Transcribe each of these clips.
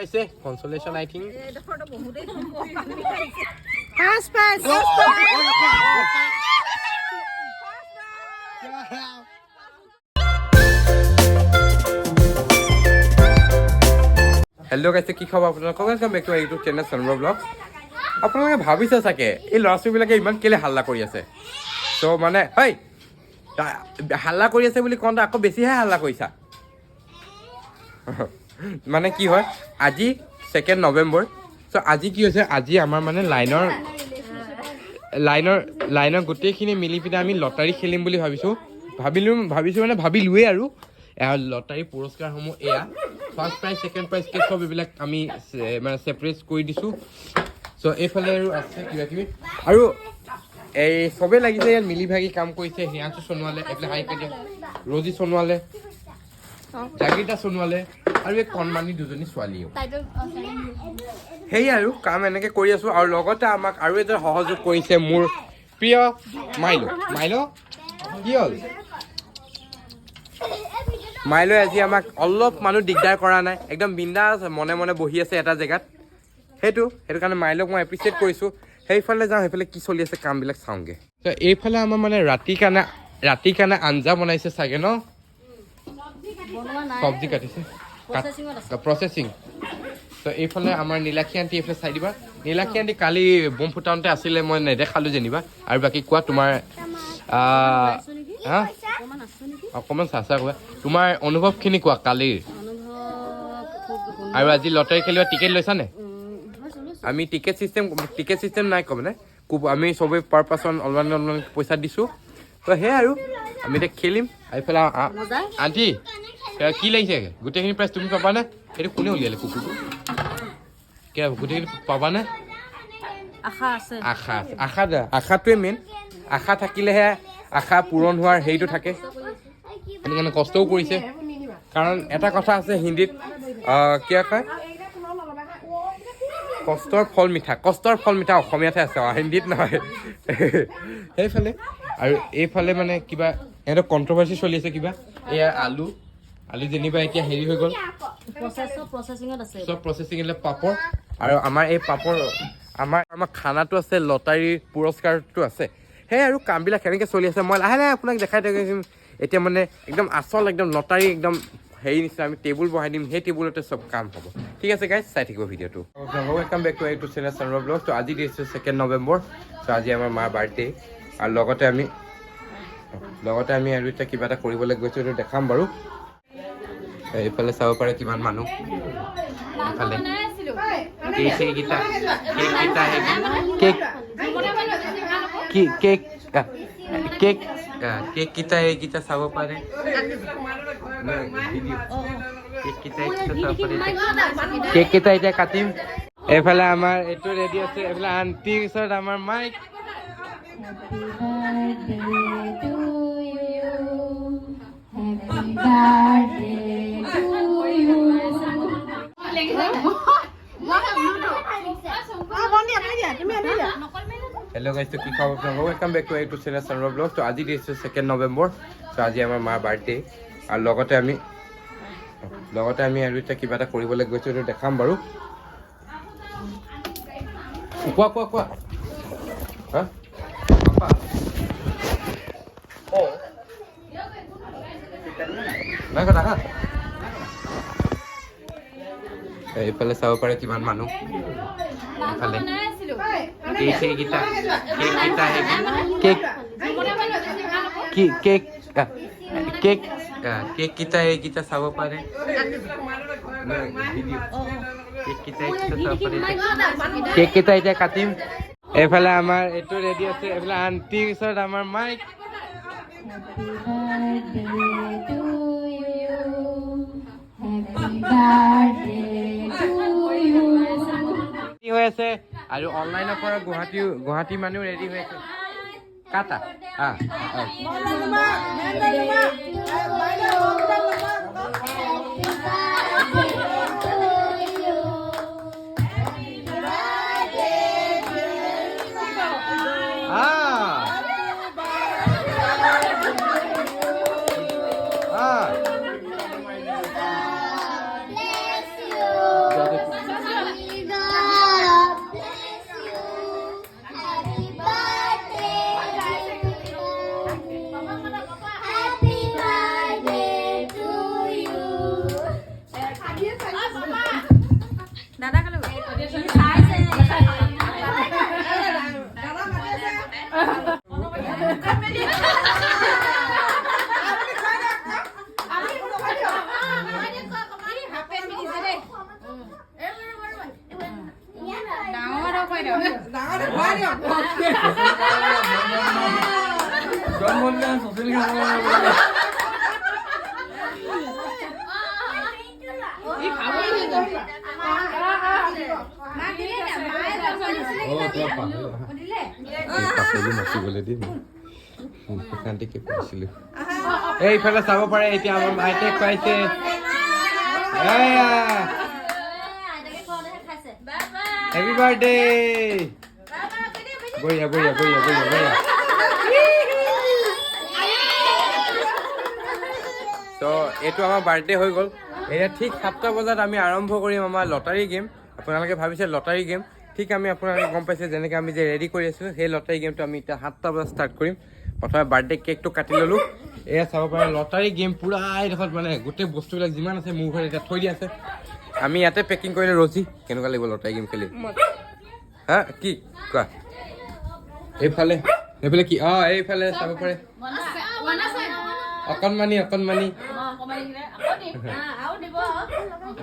ওলাইছে কনচলেশ্যন, আই think. First prize. Hello গাইছে, কি খবৰ আপোনালোকৰ? Welcome back to YouTube channel Chandra blog. আপোনালোকে ভাবিছে চাগে, এই ল'ৰা ছোৱালীবিলাকে ইমান কেলৈ হাল্লা কৰি আছে? ত' মানে হয় হাল্লা কৰি আছে বুলি কওঁতে আকৌ বেছিহে হাল্লা কৰিছা। মানে কি হয়, আজি 2 নৱেম্বৰ। চ' আজি কি হৈছে, আজি আমাৰ মানে লাইনৰ গোটেইখিনি মিলি পিনে আমি লটাৰী খেলিম বুলি ভাবিছোঁ। ভাবিলোঁ, ভাবিছোঁ মানে ভাবিলোৱেই। আৰু এয়া লটাৰী পুৰস্কাৰসমূহ, এয়া ফাৰ্ষ্ট প্ৰাইজ, ছেকেণ্ড প্ৰাইজ, কে চব এইবিলাক আমি মানে ছেপাৰেট কৰি দিছোঁ। চ' এইফালে আৰু আছে কিবা কিবি। আৰু এই চবেই লাগিছে ইয়াত, মিলি ভাগি কাম কৰিছে। হিয়াংশু সোণোৱালে, এইফালে হাই কৰি দিয়া, ৰজি সোণোৱালে, জাগিতা সোণোৱালে আৰু এই কণমানি দুজনী ছোৱালীও। সেয়ে আৰু কাম এনেকৈ কৰি আছোঁ। আৰু লগতে আমাক আৰু এজন সহযোগ কৰিছে, মোৰ প্ৰিয় মাইলো। মাইলো, কি হ'ল? মাইলৈ আজি আমাক অলপ মানুহ দিগদাৰ কৰা নাই, একদম বিন্দাছ মনে মনে বহি আছে এটা জেগাত। সেইটো কাৰণে মাইলক মই এপ্ৰিচিয়েট কৰিছোঁ। সেইফালে যাওঁ, সেইফালে কি চলি আছে কামবিলাক চাওঁগৈ। ত' এইফালে আমাৰ মানে ৰাতিৰ কাৰণে আঞ্জা বনাইছে চাগে ন? চব্জি কাটিছে, প্ৰচেছিং। ত' এইফালে আমাৰ নীলাক্ষী আণ্টি, এইফালে চাই দিবা। নীলাক্ষী আণ্টি কালি বোম ফুটাওঁতে আছিলে, মই নেদেখালোঁ যেনিবা। আৰু বাকী কোৱা তোমাৰ, হা, অকণমান চাহ চাহ কোৱা, তোমাৰ অনুভৱখিনি কোৱা কালিৰ। আৰু আজি লটাৰী খেলিবা, টিকেট লৈছানে? আমি টিকেট চিষ্টেম নাই কোৱা, মানে আমি চবেই পাৰ পাৰ্চন অলপমান অলপমান পইচা দিছোঁ। তো সেয়াই আৰু আমি এতিয়া খেলিম। এইফালে আণ্টি, কি লাগিছে? গোটেইখিনি প্ৰাইজ তুমি পাবানে? সেইটো কোনে উলিয়ালে কুকুৰটো? কিয়, গোটেইখিনি পাবানে? আশা আছে। আশা আছে, আশা, আশাটোৱে মেইন। আশা থাকিলেহে আশা পূৰণ হোৱাৰ হেৰিটো থাকে। সেইটো কাৰণে কষ্টও কৰিছে। কাৰণ এটা কথা আছে হিন্দীত, কিয় কয়, কষ্টৰ ফল মিঠা। কষ্টৰ ফল মিঠা অসমীয়াতহে আছে, হিন্দীত নহয়। সেইফালে আৰু এইফালে মানে কিবা সিহঁতৰ কণ্ট্ৰভাৰ্চি চলি আছে কিবা। এয়া আলু, আলু যেনিবা এতিয়া হেৰি হৈ গ'ল। প্ৰচেছ, প্ৰচেছিঙত আছে। চব প্ৰচেছিং। পাপৰ আৰু আমাৰ এই পাপৰ, আমাৰ খানাটো আছে, লটাৰীৰ পুৰস্কাৰটো আছে। সেয়াই আৰু কামবিলাক কেনেকৈ চলি আছে মই লাহে লাহে আপোনাক দেখাই থাকিম। এতিয়া মানে একদম আচল একদম লটাৰী একদম হেৰি নিচিনা আমি টেবুল বহাই দিম, সেই টেবুলতে চব কাম হ'ব। ঠিক আছে গাইজ, চাই থাকিব ভিডিঅ'টো। Welcome back to YouTube channel Chandra blog. ত' আজি দিছোঁ 2 নৱেম্বৰ। চ' আজি আমাৰ মাৰ বাৰ্থডে। আৰু লগতে আমি আৰু এতিয়া কিবা এটা কৰিবলৈ গৈছোঁ, সেইটো দেখাম বাৰু। এইফালে চাব পাৰে কিমান মানুহ। এইফালে কেক, সেইকেইটা কেককেইটা, কেক কি, কেক কেক কেককেইটা এইকেইটা চাব পাৰে। কেককেইটা এইকেইটা চাব পাৰে। কেককেইটা এতিয়া কাটিম। এইফালে আমাৰ এইটো ৰেডি আছে। এইফালে আণ্টিৰ ওচৰত আমাৰ Mike. Birthday to you. Happy birthday to you. Hello guys, কি খবৰ আপোনালোকৰ? Welcome back to YouTube channel Chandra blog. ত' আজি দিছোঁ 2 নৱেম্বৰ। চ' আজি আমাৰ মাৰ বাৰ্থডে। আৰু লগতে আমি আৰু এতিয়া কিবা এটা কৰিবলৈ গৈছোঁ, সেইটো দেখাম বাৰু। কোৱা কোৱা কোৱা। হা পাপা, অঁ, নাই কথা। হা, এইফালে চাব পাৰে কিমান মানুহ। এইফালে কেক, সেইকেইটা কেককেইটা, কেক কি, কেক কেক কেককেইটা এইকেইটা চাব পাৰে। কেককেইটা এইকেইটা চাব পাৰে। কেককেইটা এতিয়া কাটিম। এইফালে আমাৰ এইটো ৰেডি আছে। এইফালে আণ্টিৰ ওচৰত আমাৰ mic. Happy birthday to you. Happy birthday to you. Ready হৈ আছে। আৰু অনলাইনৰ পৰা গুৱাহাটী মানুহ ৰেডি হৈ আছে। কাটা। আহ আহ। Happy birthday to you. Happy birthday dear আহ আহ। Bless you. নাচিবলৈ দিম আণ্টিকে কৈছিলোঁ। এইফালে চাব পাৰে, এতিয়া আমাৰ আইতাক খুৱাইছে। এয়া হেপী বাৰ্থডে। বঢ়িয়া বঢ়িয়া বঢ়িয়া বঢ়িয়া বঢ়িয়া। ত' এইটো আমাৰ বাৰ্থডে হৈ গ'ল। এতিয়া ঠিক 7টা বজাত আমি আৰম্ভ কৰিম আমাৰ লটাৰী গেম। আপোনালোকে ভাবিছে লটাৰী গেম, ঠিক আমি আপোনালোকে গম পাইছে যেনেকৈ আমি যে ৰেডি কৰি আছোঁ, সেই লটাৰী গেমটো আমি এতিয়া 7টা বজাত ষ্টাৰ্ট কৰিম। প্ৰথমে বাৰ্থডে কেকটো কাটি ল'লোঁ। এয়া চাব পাৰে, লটাৰী গেম পূৰা এইডোখৰত মানে গোটেই বস্তুবিলাক যিমান আছে মোৰ ঘৰত এতিয়া থৈ দিয়া আছে। আমি ইয়াতে পেকিং কৰিলোঁ। ৰজি, কেনেকুৱা লাগিব লটাৰী গেম খেলি? হা, কি কোৱা? এইফালে এইফালে কি? অঁ, এইফালে চাব পাৰে, অকণমানি অকণমানি।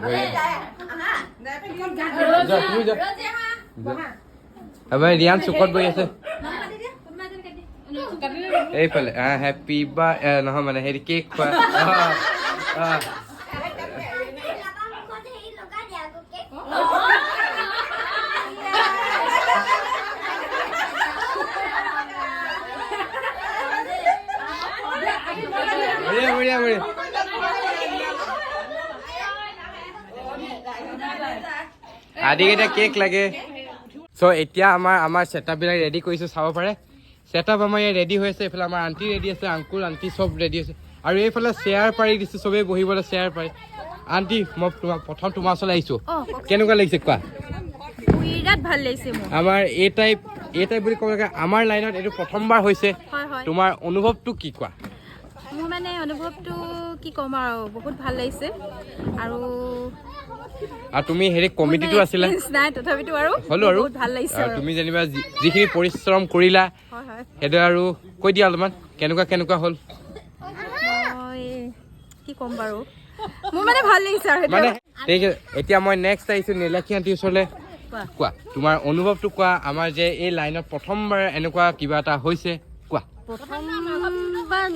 বঢ়িয়া। যোৱা, তুমি যোৱা। আমাৰ ৰিয়ান চুকত বহি আছে এইফালে। হেপী বা নহয়, মানে হেৰি কেক খোৱা। আহ, আহ। বঢ়িয়া বঢ়িয়া বঢ়িয়া। আদিকেইটা কেক লাগে। চ' এতিয়া আমাৰ ছেটআপবিলাক ৰেডি কৰিছোঁ, চাব পাৰে। ছেটআপ আমাৰ ইয়াত ৰেডি হৈ আছে। এইফালে আমাৰ আণ্টি ৰেডি আছে, আংকুল আণ্টি চব ৰেডি আছে। আৰু এইফালে চেয়াৰ পাৰি দিছোঁ, চবেই বহিবলৈ চেয়াৰ পাৰি। আণ্টি, মই তোমাক প্ৰথম তোমাৰ ওচৰলৈ আহিছোঁ, কেনেকুৱা লাগিছে কোৱা? বিৰাট ভাল লাগিছে মোৰ। আমাৰ এই টাইপ বুলি ক'ব লাগে, আমাৰ লাইনত এইটো প্ৰথমবাৰ হৈছে। হয় হয়। তোমাৰ অনুভৱটো কি কোৱা? মোৰ মানে অনুভৱটো কি ক'ম আৰু, বহুত ভাল লাগিছে আৰু। আৰু তুমি হেৰি কমিটিটো আছিলা। Experience নাই, তথাপিতো আৰু হ'লো আৰু বহুত ভাল লাগিছে। আৰু আৰু তুমি যেনিবা যিখিনি পৰিশ্ৰম কৰিলা, হয় হয়। সেইটো আৰু কৈ দিয়া অলপমান, কেনেকুৱা কেনেকুৱা হ'ল? মই কি ক'ম বাৰু, মোৰ মানে ভাল লাগিছে আৰু সেইটো। মানে ঠিক আছে। এতিয়া মই নেক্সট আহিছোঁ নীলাক্ষী আণ্টিৰ ওচৰলৈ। কোৱা। কোৱা, তোমাৰ অনুভৱটো কোৱা। আমাৰ যে এই লাইনত প্ৰথমবাৰ এনেকুৱা কিবা এটা হৈছে, কোৱা। প্ৰথমবাৰ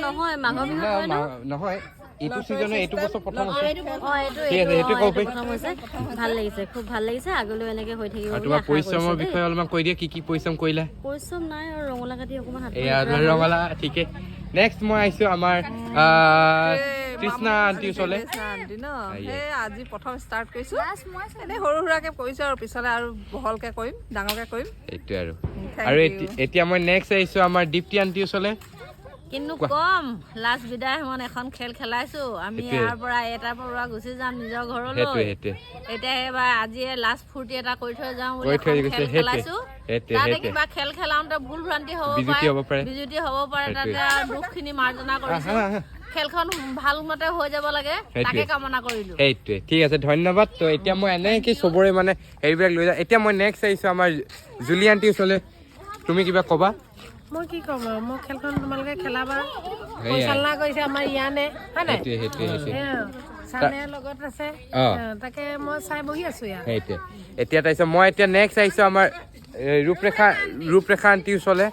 নহয়, মাঘৰ বিহু হয় ন? নহয়, এইটো ছিজনৰ এইটো বছৰ প্ৰথম হৈছে। অঁ, এইটো ঠিক আছে, এইটো সেইটোৱে অঁ, ক'ব এইটো পাৰি। প্ৰথম হৈছে। ভাল লাগিছে, খুব ভাল লাগিছে। আগলৈও এনেকে হৈ থাকিব আৰু বুলি তোমাৰ আশা পৰিশ্ৰমৰ কৰিছোঁ দেই। বিষয়ে অলপমান কৈ দিয়া, কি কি পৰিশ্ৰম কৰিলা? পৰিশ্ৰম নাই আৰু, ৰঙালাও কাটি অকণমান হাত এয়া ৰঙালাও, ঠিকে। নেক্সট মই আহিছোঁ আমাৰ তৃষ্ণা আণ্টিৰ ওচৰলৈ। আণ্টি ন? আইয়ে। সেই আজি প্ৰথম ষ্টাৰ্ট কৰিছোঁ, এনেই সৰু সুৰাকৈ কৰিছোঁ আৰু পিছলৈ আৰু বহলকৈ কৰিম, ডাঙৰকৈ কৰিম। সেইটোৱে আৰু। Thank আৰু you. এতিয়া মই নেক্সট আহিছোঁ আমাৰ দীপ্তি আণ্টিৰ ওচৰলৈ। কিনো কোৱা। কম, লাষ্ট বিদায় সময়ত এখন খেল খেলাইছো আমি। সেইটোৱে। ইয়াৰ পৰা এটাৰ পৰা গুচি যাম নিজৰ ঘৰলৈ। সেইটোৱে সেইটোৱে। এতিয়া সেইবাৰ আজিয়ে লাষ্ট ফূৰ্তি এটা কৰি থৈ যাওঁ বুলি কৰি থৈ এখন গৈছে। খেল সেইটোৱে খেলাইছো। সেইটোৱে তাতে সেইটোৱে। কিবা খেল খেলাওঁতে ভুল ভ্ৰান্তি হ'ব বিজুতি হ'ব পাৰে। পাৰে, বিজুতি হ'ব পাৰে। সেইটোৱে। তাতে আৰু দুখখিনি মাৰ্জনা কৰিছো। আহা, আহা। খেলখন ভাল মতে হৈ যাব লাগে, সেইটোৱে। তাকে কামনা কৰিলো। সেইটোৱে, ঠিক আছে, ধন্যবাদ। তো এতিয়া মই এনেকৈ চবৰে মানে হেৰিবিলাক লৈ যাওঁ। এতিয়া মই নেক্সট আহিছোঁ আমাৰ জুলি আণ্টিৰ ওচৰলৈ। তুমি কিবা ক'বা? মই কি ক'ম আৰু, মই খেলখন তোমালোকে খেলাবা, সেয়াই। পৰিচালনা কৰিছে আমাৰ ইয়ানে, হয় নাই? সেইটোৱে সেইটোৱে সেইটোৱে। চানে লগত আছে। অঁ। তাকে মই চাই বহি আছো ইয়াত। সেইটোৱে। এতিয়া তাৰপিছত মই এতিয়া নেক্সট আহিছোঁ আমাৰ এই, ৰূপৰেখা আণ্টিৰ ওচৰলৈ।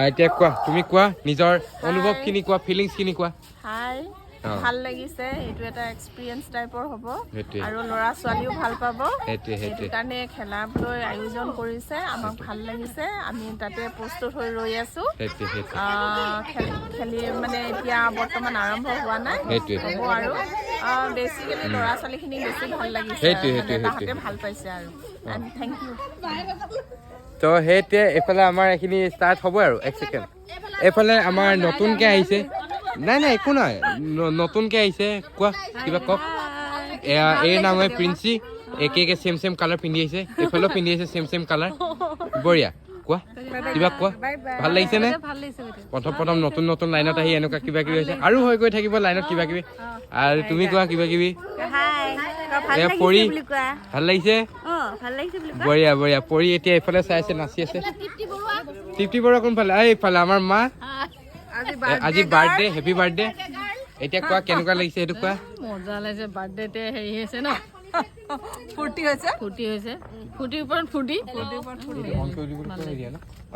এতিয়া কোৱা, তুমি কোৱা, নিজৰ অনুভৱখিনি কোৱা, ফিলিংছখিনি কোৱা। হাই। অঁ। ভাল লাগিছে, এইটো এটা এক্সপিৰিয়েঞ্চ টাইপৰ হ'ব। সেইটোৱে। আৰু ল'ৰা ছোৱালীও ভাল পাব। সেইটোৱে। সেইটো সেইটোৱে। কাৰণে খেলাবলৈ আয়োজন কৰিছে, আমাক ভাল লাগিছে। আমি তাতে প্ৰস্তুত হৈ ৰৈ আছোঁ। সেইটোৱে সেইটোৱে। খেলি মানে এতিয়া বৰ্তমান আৰম্ভ হোৱা নাই। সেইটোৱে। হ'ব আৰু বেচিকেলি ল'ৰা ছোৱালীখিনিক বেছি ভাল লাগিছে। সেইটোৱে, মানে সেইটোৱে, তাহাঁতে সেইটোৱে। ভাল পাইছে আৰু thank U. তো সেইটোৱে, এইফালে আমাৰ এইখিনি ষ্টাৰ্ট হ'ব আৰু এক ছেকেণ্ড। এইফালে আমাৰ নতুনকৈ আহিছে। নাই নাই, একো নহয়, নতুনকৈ আহিছে। কোৱা, কিবা কওক। এয়া এই নাম হয় প্ৰিন্সি। একে একে ছেম ছেম কালাৰ পিন্ধি আহিছে। এইফালেও পিন্ধি আহিছে ছেম ছেম কালাৰ। বঢ়িয়া। কোৱা, কিবা কোৱা, ভাল লাগিছেনে? ভাল লাগিছে বাইদেউ। প্ৰথম প্ৰথম নতুন নতুন লাইনত আহি এনেকুৱা কিবা কিবি হৈছে আৰু হৈ গৈ থাকিব লাইনত কিবা কিবি। আৰু তুমি কোৱা কিবা কিবি। এয়া পৰি, ভাল লাগিছে? বঢ়িয়া বঢ়িয়া। পৰি এতিয়া এইফালে চাই আছে, নাচি আছে। তৃপ্তি বৰুৱা কোনফালে? এইফালে আমাৰ মা। আজি বাৰ্থডে, হেপী বাৰ্থডে। এতিয়া কোৱা, কেনেকুৱা লাগিছে সেইটো কোৱা। মজা লাগিছে, বাৰ্থডেতে হেৰি হৈছে ন। ফূৰ্তি হৈছে। ফূৰ্তি হৈছে, ফূৰ্তিৰ ওপৰত ফূৰ্তি।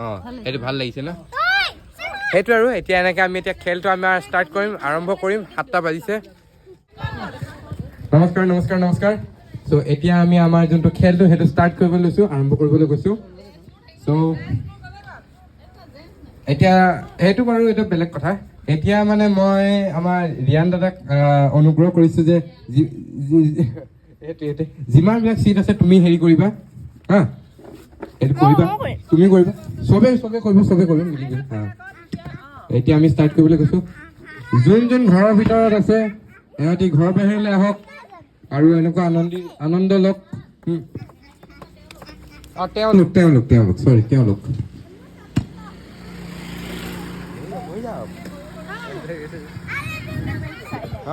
অঁ, সেইটো ভাল লাগিছে ন? সেইটো আৰু এতিয়া এনেকৈ আমি এতিয়া খেলটো আমাৰ ষ্টাৰ্ট কৰিম, আৰম্ভ কৰিম। 7টা বাজিছে। নমস্কাৰ, নমস্কাৰ, নমস্কাৰ। চ' এতিয়া আমি আমাৰ যোনটো খেলটো, সেইটো ষ্টাৰ্ট কৰিব লৈছোঁ, আৰম্ভ কৰিবলৈ গৈছোঁ। চ' এতিয়া সেইটো বাৰু এইটো বেলেগ কথা। এতিয়া মানে মই আমাৰ ৰিয়ান দাদাক অনুগ্ৰহ কৰিছোঁ যে সেইটো যিমানবিলাক চিট আছে, তুমি হেৰি কৰিবা। হা, সেইটো কৰিবা, তুমি কৰিবা, চবে চবে কৰিব, চবে কৰিব মিলি জুলি। হা, এতিয়া আমি ষ্টাৰ্ট কৰিবলৈ গৈছোঁ। যোন যোন ঘৰৰ ভিতৰত আছে, সিহঁতি ঘৰৰ বাহিৰলৈ আহক আৰু এনেকুৱা আনন্দ লওক। অঁ, তেওঁলোক তেওঁলোক তেওঁলোক চৰি, তেওঁলোক।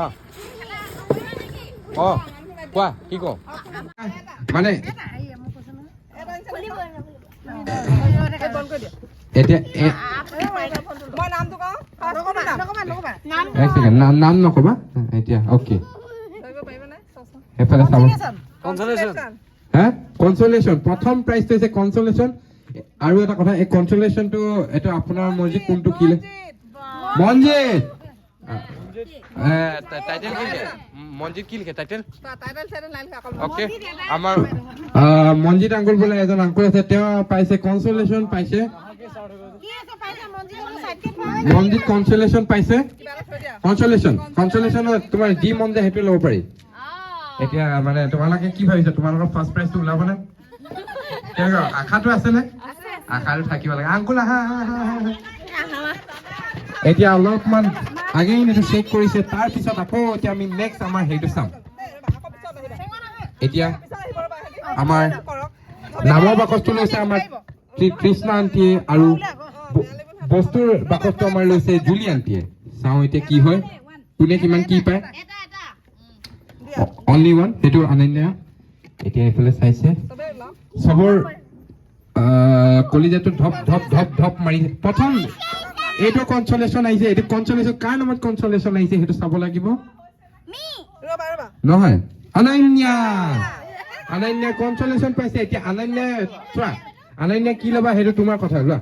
অঁ অঁ কোৱা, কি কওঁ মানে এতিয়া মই নামটো কওঁ। এক ছেকেণ্ড, নাম নাম নক'বা এতিয়া। অ'কে। ধৰিব পাৰিবানে? চোৱাচোন। সেইফালে চাব। হা, কনচলেশ্যন। প্ৰথম প্ৰাইজটো হৈছে কনচলেশ্যন। আৰু এটা কথা, এই কনচলেশ্যনটো এইটো আপোনাৰ মৰ্জি, কোনটো কি লয়। মঞ্জিত, টাইটেল কি লিখে? মঞ্জিত কি লিখে টাইটেল? টাইটেল চাইটেল নাই লিখা, অকল অ'কে, আমাৰ মঞ্জিত আংকুল বোলে এজন আংকুল আছে, তেওঁ পাইছে, কনচলেশ্যন পাইছে। মঞ্জিত কনচলেশ্যন পাইছে। কিবা এটা থৈ দিয়া। কনচলেশ্যন, কনচলেশ্যনত তোমাৰ যি মন যায় সেইটো ল'ব পাৰি। এতিয়া মানে তোমালোকে কি ভাবিছা? তোমালোকৰ ফাৰ্ষ্ট প্ৰাইজটো ওলাবনে? কেনেকুৱা আশাটো আছেনে? আশাটো থাকিব লাগে। আংকুল, আহা আহা আহা, আহা। এতিয়া অলপমান আগেইন এইটো চেক কৰিছে, তাৰপিছত আকৌ এতিয়া আমি নেক্সট আমাৰ হেৰিটো চাম। এতিয়া আমাৰ নামৰ বাকচটো লৈছে আমাৰ তৃষ্ণা আন্টিয়ে আৰু বস্তুৰ বাকচটো আমাৰ লৈছে জুলি আন্টিয়ে। চাওঁ এতিয়া কি হয়, কোনে কিমান কি পায়। অনলি ওৱান, সেইটো অনন্যা। এতিয়া এইফালে চাইছে, চবৰ কলিজাটো ধপ ধপ ধপ ধপ মাৰিছে। প্ৰথম এইটো কনচলেশ্যন আহিছে। এইটো কনচলেশ্যন কাৰ নামত কনচলেশ্যন আহিছে, সেইটো চাব লাগিব। ৰ'বা, ৰ'বা। নহয়, অনন্যা, অনন্যা কনচলেশ্যন পাইছে। এতিয়া অনন্যা, চোৱা, অনন্যা কি ল'বা সেইটো তোমাৰ কথা, লোৱা।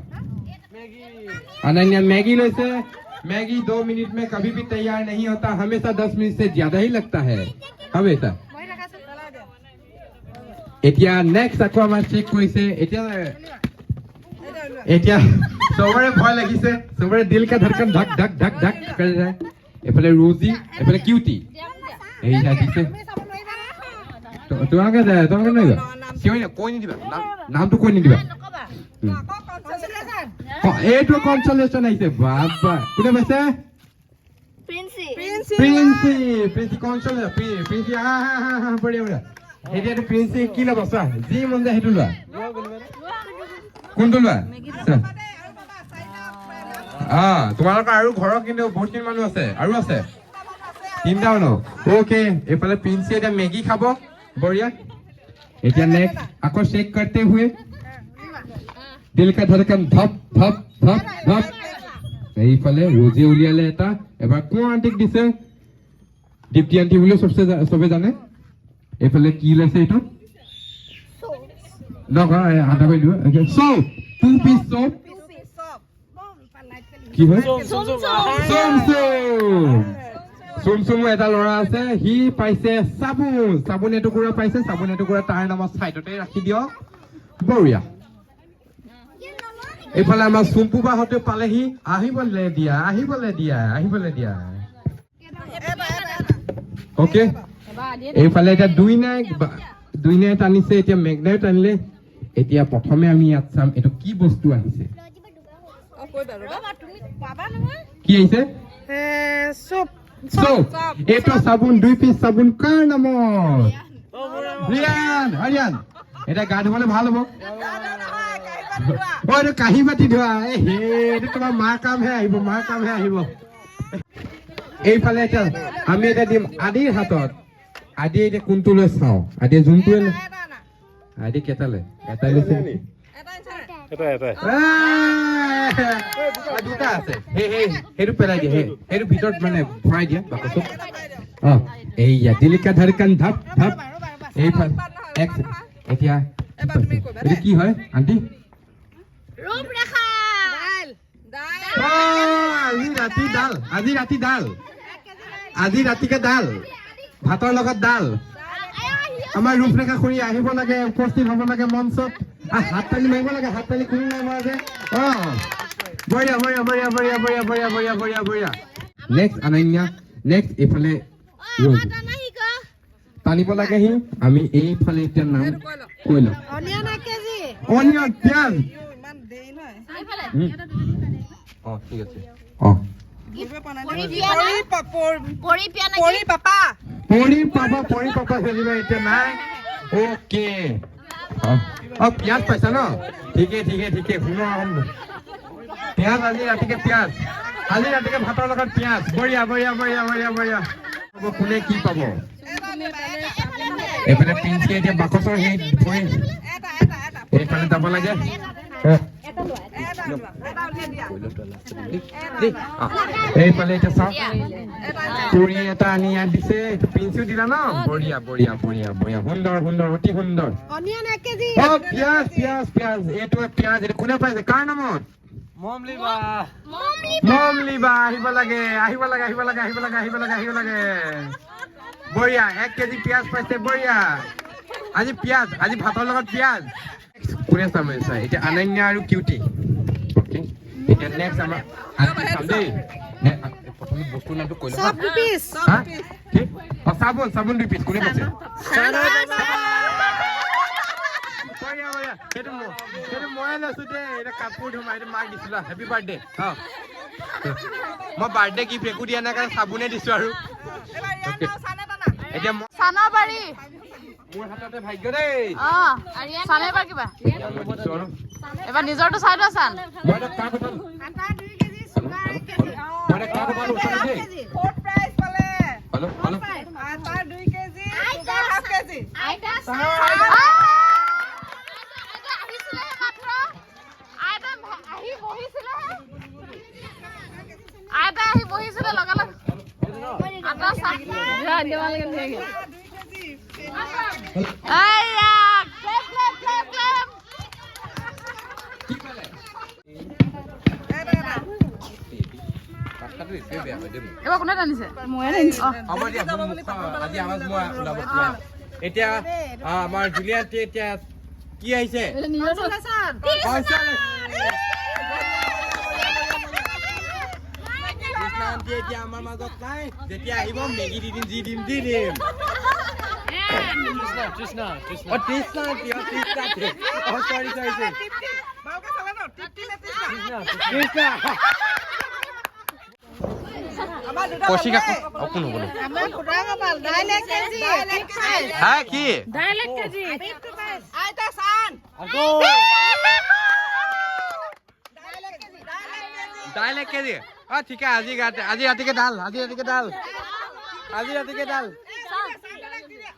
अनन्या मैगी লৈছে। मैगी 2 मिनट में कभी भी तैयार नहीं होता, हमेशा 10 मिनट से ज्यादा ही लगता है हमेशा। এতিয়া নেক্সট আকৌ আমাৰ চেক কৰিছে। এতিয়া এতিয়া চবৰে ভয় লাগিছে, চবৰে दिल का धड़कन धक धक धक धक কৰি যায়। এইফালে ৰোজি, এইফালে কিউটি, এইয়া দিছে। তোমালোকে তোমালোকে নোৱাৰিবা, চিঞৰি কৈ নিদিবা, নামটো কৈ নিদিবা। অ, এইটো কনচলেশ্যন আহিছে। বাবা, কোনে পাইছে? প্ৰিন্সি। প্ৰিন্সি, প্ৰিন্সি কনচলেশ্যন, প্ৰিন্সি। আহা আহা আহা আহা, বঢ়িয়া বঢ়িয়া। এতিয়াতো প্ৰিন্সি কি ল'ব চোৱা, যি মন যায় সেইটো লোৱা। কোনটো লোৱা চোৱা। তোমালোকৰ আৰু ঘৰৰ কিন্তু বহুতখিনি মানুহ আছে, আৰু আছে তিনিটা মানুহ। অ'কে, এইফালে প্ৰিন্সি এতিয়া মেগী খাব। বঢ়িয়া। এতিয়া নেক্সট আকৌ চেক करते हुए दिल का धड़कन धप धप धप धप। এইফালে ৰজি উলিয়ালে এটা, এবাৰ কোন আণ্টিক দিছে? দীপ্তি আণ্টি বুলিও চবচে চবে জানে। এইফালে কি ওলাইছে এইটো? নকয়, আধা কৰি দিব। চপ, টু পিচ চপ। কি হয়? চুম চুম, চুম চুমো এটা ল'ৰা আছে, সি পাইছে চাবোন, চাবোন এটুকুৰা পাইছে। চাবোন এটুকুৰা তাৰ নামত চাইডতে ৰাখি দিয়ক। বঢ়িয়া। এইফালে আমাৰ চুম্পু বাহঁতে পালেহি। আহিবলৈ দিয়া, আহিবলৈ দিয়া, আহিবলৈ দিয়া। অ'কে, এইফালে এতিয়া দুইনাই টানিছে, এতিয়া মেঘনাইও টানিলে। এতিয়া প্ৰথমে আমি ইয়াত চাম এইটো কি বস্তু আহিছে। অ, কৈ দিয়া, ৰ'বা। কি আহিছে? চুপ। চপ। এইটো চাবোন, দুই পিচ চাবোন কাৰ নামত? ৰিয়ান, ৰিয়ান, এতিয়া গা ধুবলৈ ভাল হ'ব। অ, এইটো কাঁহী বাতি ধোৱা। এ হে, এইটো তোমাৰ মাৰ কামহে আহিব, মাৰ কামহে আহিব। এইফালে এতিয়া আমি এতিয়া দিম আদিৰ হাতত। আদি এতিয়া কোনটো লৈ চাওঁ। আদিয়ে যোনটোৱে লৈ, আদি কেইটা লয়? এটা লৈছে নেকি? দুটা আছে। সেই সেই সেইটো পেলাই দিয়া, সেইটো ভিতৰত মানে ভৰাই দিয়া বাকচত। অ, এইয়া दिल का धड़कन धप धप। এইফালে এক এতিয়া এইটো কি হয় আণ্টি? অ, আজি ৰাতি ডাল, আজি ৰাতি ডাল, আজি ৰাতিকে ডাল, ভাতৰ লগত ডাল। আমাৰ ৰূপৰেখা খুৰী আহিব লাগে, উপস্থিত হ'ব লাগে মঞ্চত। হাত তালি মাৰিব লাগে, হাত তালি খুৰী নাই মৰা যে। অ, বঢ়িয়া বঢ়িয়া বঢ়িয়া বঢ়িয়া বঢ়িয়া বঢ়িয়া বঢ়িয়া বঢ়িয়া বঢ়িয়া। নেক্সট অনন্যা, নেক্সট এইফালে ৰ'জ। টানিব লাগে সি। আমি এইফালে এতিয়া নাম কৈ লওঁ। Onion 1 KG. অনিয়ন, পিঁয়াজ। ইমান দেৰি নহয়। অ, ঠিক আছে, অ। পৰি পাপা। পৰি পাপা, পৰি পাপা খেলিব এতিয়া নাই। অ'কে, অ অ, পিঁয়াজ পাইছা ন? ঠিকে ঠিকে ঠিকে। শুনো, পিঁয়াজ আজি ৰাতিকে, পিঁয়াজ আজি ৰাতিকে ভাতৰ লগত পিঁয়াজ। বঢ়িয়া বঢ়িয়া বঢ়িয়া বঢ়িয়া বঢ়িয়া। হ'ব, কোনে কি পাব? এইফালে প্ৰিন্সকে এতিয়া বাকচৰ সেই ভৰি এইফালে যাব লাগে। দেই, অ, এইফালে এতিয়া চাওক, পুৰি এটা আনি ইয়াত দিছে। এইটো প্ৰিন্সিও দিলা ন? বঢ়িয়া বঢ়িয়া বঢ়িয়া বঢ়িয়া, সুন্দৰ সুন্দৰ, অতি সুন্দৰ। Onion 1 KG. অ, পিঁয়াজ পিঁয়াজ পিঁয়াজ, এইটো পিঁয়াজ, এইটো কোনে পাইছে? কাৰ নামত? মমলিবা। আহিব লাগে, আহিব লাগে, আহিব লাগে, আহিব লাগে, আহিব লাগে, আহিব লাগে। বঢ়িয়া, 1 কেজি পিঁয়াজ পাইছে। বঢ়িয়া, আজি পিঁয়াজ, আজি ভাতৰ লগত পিঁয়াজ। কোনে চাম চাই এতিয়া? অনন্যা আৰু কিউটি। অ'কে, এতিয়া নেক্সট আমাৰ আন্টি চাম দেই। প্ৰথমে বস্তুৰ নামটো কৈ লওঁ। চব 2 পিচ। হা? কি? অ, চাবোন, চাবোন 2 পিচ কোনে পাইছে? বঢ়িয়া বঢ়িয়া। সেইটো ময়ে লৈছো দেই। এইটো কাপোৰ ধুম, এইটো মাক দিছিলো। Happy birthday. অ, মই বাৰ্থডে গিফ্ট একো দিয়া নাই কাৰণে চাবোনে দিছো আৰু। Okay. এতিয়া চানাবাৰী। মোৰ হাততে ভাগ্য দেই। অ, চান, এবাৰ কিবা এতিয়া মই দিছো আৰু। এবাৰ নিজৰটো চাই লোৱা চান। মই এটা কাৰ কথা আটা 2 কেজি, চুগাৰ 1 কেজি। মই এটা কাৰ কথা ওচৰত দেই। ফ'ৰ্থ প্ৰাইজ পালে। Hello' hello'. আটা 2 কেজি, চুগাৰ হাফ কেজি। আইতা আহিছিলেহে মাত্ৰ, আইতা আহি বহিছিলেহে, আইতা আহি বহিছিলে লগে লগে আটা চাহ। 2 কেজি। আইয়া, ক্লেপ ক্লেপ ক্লেপ ক্লেপ। কি পালে? এটা এটা। ৰাস্তাটো এইটোৱে বেয়া হয় দেই মোৰ। এবাৰ কোনে টানিছে? হ'ব দিয়া, মোৰ মুখৰ আজি আৱাজ মই ওলাব পৰা নাই। এতিয়া আমাৰ জুলিয়ান্টি এতিয়া কি আহিছে? কনচলেশ্যন। কৃষ্ণা আণ্টি এতিয়া আমাৰ মাজত নাই। যেতিয়া আহিব মেগী দি দিম, যি দিম দি দিম। অ, তৃষ্ণা আণ্টি, অ, তৃষ্ণা আণ্টি, অ, চৰি চৰি চৰি। ভালকে চালে ন, তৃপ্তি নে তৃষ্ণা? তৃষ্ণা। আমাৰ দুটা। কৌশিক আকৌ, অ, কোন হ'ব নো? আমাৰ খুদা কপাল, দাইল 1 কেজি। হা, কি? দাইল 1 কেজি। আইতা চান। দাইল 1 কেজি। অ, ঠিকে। আজি ৰাতিকে ডাল, আজি ৰাতিকে ডাল, আজি ৰাতিকে ডাল।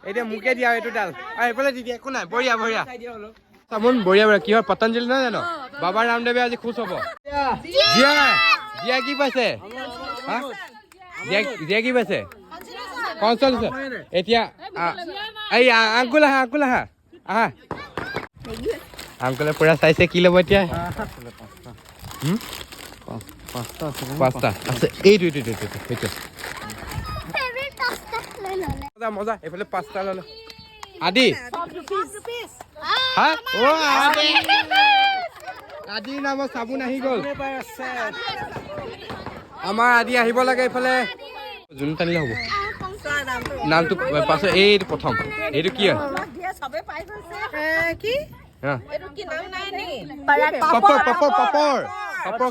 এতিয়া মোকে দিয়া এইটো ডাল। অ, এইফালে দি দিয়া, একো নাই। বঢ়িয়া বঢ়িয়া, চাবোন, বঢ়িয়া বঢ়িয়া। কি হয়, পতঞ্জলি নহয় জানো? বাবা ৰামদেৱে আজি খুচ হ'ব। জিয়া, জিয়া কি পাইছে? হা, জিয়া, জিয়া কি পাইছে? কনচলেশ্যন। এতিয়া এই আংকুল আহা, আংকুল আহা, আহা। আংকুলে পুৰা চাইছে, কি ল'ব এতিয়া? পাঁচটা আছে। এইটো এইটো এইটো এইটো এইটো। মজা মজা, এইফালে পাঁচটা ল'লে। আদি, হা, অ, আদি, আদিৰ নামত চাবোন আহি গ'ল। আমাৰ আদি আহিব লাগে এইফালে। যোন টানিলে হ'ব নামটো পাছত। এইটো প্ৰথম, এইটো কি হয়? কি? হা? পাপৰ। পাপৰ, পাপৰ, পাপৰ, পাপৰ।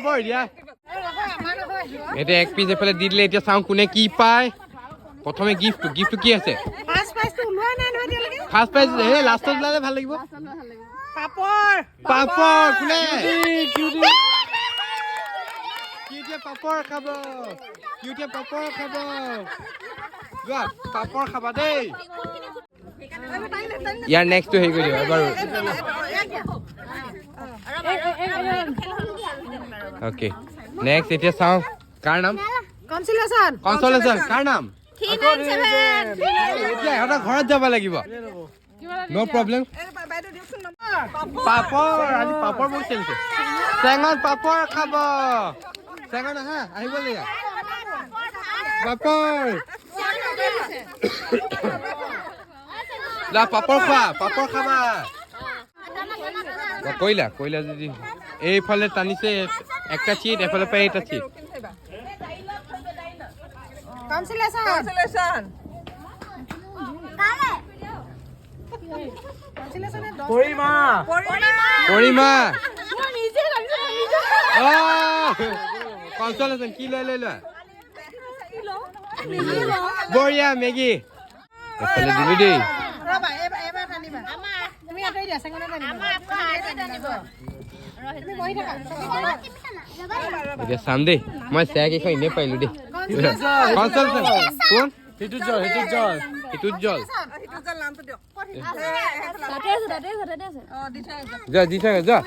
বঢ়িয়া। এতিয়া 1 পিচ এইফালে দি দিলে। এতিয়া চাওঁ কোনে কি পায়। প্ৰথমে গিফ্টটো, গিফ্টটো কি আছে? ফাৰ্ষ্ট প্ৰাইজটো ওলোৱা নাই নহয় এতিয়ালৈকে। ফাৰ্ষ্ট প্ৰাইজ এই লাষ্টত ওলালে ভাল লাগিব। পাপৰ। পাপৰ কোনে? কিউটিয়ে পাপৰ খাব, কিউটিয়ে পাপৰ খাব। যোৱা, পাপৰ খাবা দেই। ইয়াৰ নেক্সটটো হেৰি কৰি দিবা বাৰু। অ'কে, নেক্সট এতিয়া চাওঁ কাৰ নাম। কনচলেশ্যন। কনচলেশ্যন। কাৰ নাম? 397। এতিয়া ইহঁতৰ ঘৰত যাব লাগিব। ন' প্ৰব্লেম। পাপৰ, আজি পাপৰ বহুত চলিছে। চেঙত পাপৰ খাব। চেঙত আহা, আহিব লাগিব। পাপৰ লা, পাপৰ খোৱা, পাপৰ খাবা। কৰিলা কৰিলা যদি এইফালে টানিছে একটা চিট, এফালে পৰা এটা চিট। কনচলেশ্যন। পৰিমা। পৰিমা। কনচলেশ্যন কি লৈ লৈ লোৱা। বঢ়িয়া, মেগী এফালে দিবি দেই। ৰ'বা, এইবাৰ টানিবা। তুমি আঁতৰি দিয়া, চেঙনে টানিব। তুমি বহি থাকা। এতিয়া চাম দেই, মই চেয়া কেইখন এনেই পাৰিলো দেই। কনচলেশ্যন কোন? সিটোত জল, সিটোত জল। সিটোত জল। সিটো যে নামটো দিয়ক। তাতে আছে, তাতে আছে, তাতে আছে। যোৱা, দি থাকা, যোৱা।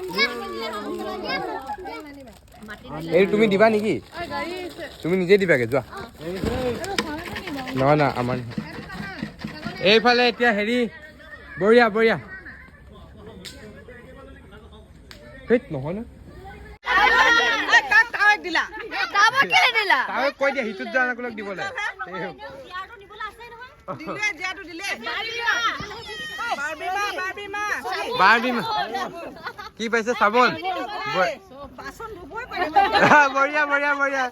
এই তুমি দিবা নেকি? তুমি নিজে দিবাগে যোৱা। নহয় নহয়, আমাৰ নহয়। এইফালে এতিয়া হেৰি, বঢ়িয়া বঢ়িয়া। ধেইত, নহয় নহয়। কাক তাৱেক দিলা? তাৰপৰা কেলে দিলা? তাক কৈ দিয়া, সিটোত যোৱা নাকুলক দিবলৈ। দিলে, দিয়াটো দিলে। বাৰ্বি মা, বাৰ্বি মা। বাৰ্বি মা। কি পাইছে? চাবোন। বাচন ধুবই পাৰিব। বঢ়িয়া বঢ়িয়া বঢ়িয়া।